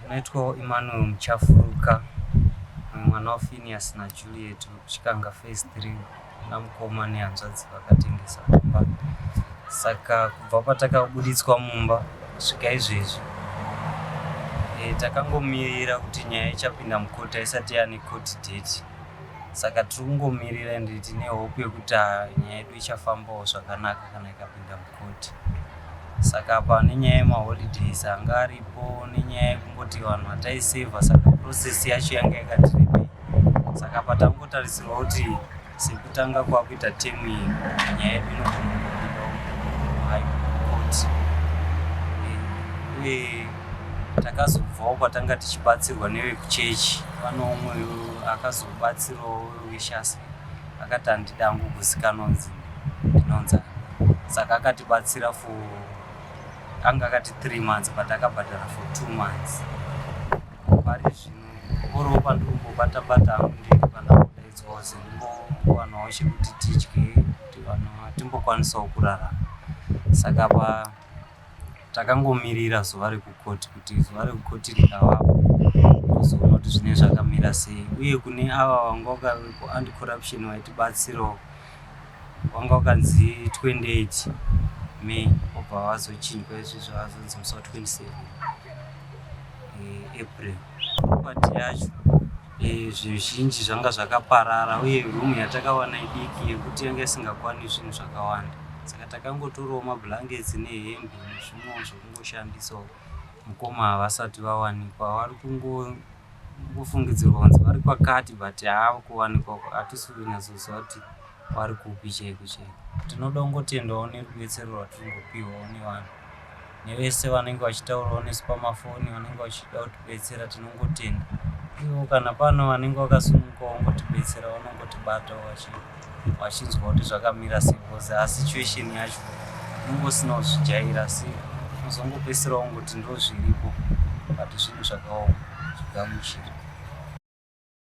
Unaitwa Emmanuel Muchafuruka, mwana waPhineas naJuliet wekuChikanga Phase 3 namukoma nehanzvadzi vakatengesa mumba. Saka kubva patakabuditswa mumba kusvika izvezvi takangomirira kuti nyaya ichapinda mukoti haisati yaane court date. Saka tiri kungomirira ende tine hope yekuti nyaya yedu ichafambawo zvakanaka kana ikapinda mukoti. Saka apa nenyaya yemaholidays anga aripo nenyaya yekungoti vanhu hataisevha saka process yacho yanga yakati rebei. Saka apa tangotarisirwa kuti sekutanga kwakuita temu iyi nyaya yedu inogona kungopindawo muhigh court. Uye takazobvawo kwatanga tichibatsirwa nevekuchechi. Pane umwe akazobatsirawo weshasi akati handidi hangu kuzikanwa kunzi ndinonzi ani. Saka akatibatsira for anga akati 3 months but akabhadhara for 2 months. Pari zvino orowo pandiri kumbobata bata hangu ndiri pandambodaidzwawo kunzi ndimbowanawo chekuti tidye kuti vanhu timbokwanisawo kurarama. Saka pa takangomirira zuva rekukoti kuti zuva rekukoti rikavapo tozoona kuti zvinenge zvakamira sei. Uye kune ava vanga vakavepo anti corruption vaitibatsirawo vanga vakanzi 28 May vobva vazochinjwa izvizvi vazonzi musi wa 27 April. Property yacho zvizhinji zvanga zvakaparara uye room yatakawana idiki yekuti yanga isingakwani zvinhu zvakawanda. Saka takangotorawo mablankets nehembe nezvimwewo zvekungoshandisawo. Mukoma havasati vawanikwa vari kungofungidzirwa kunzi vari kwakati but haa kuwanikwa hatisi kunyatsoziva kuti vari kupi chaiko chaiko. Tinoda kungotendawo nerubetsero rwatiri kungopiwawo nevanhu nevese vanenge vachitaurawo nesu pamafoni vanenge vachida kutibetsera tinongotenda. Ivo kana pane vanenge vakasunungukawo kungotibetsera vanongotibatawo vachinzwa kuti zvakamira sei because haa situation yacho unenge usina kuzvijaira asi unozongopedzisira wongoti ndozviripo but zvinhu zvakaoma zvigamuchira.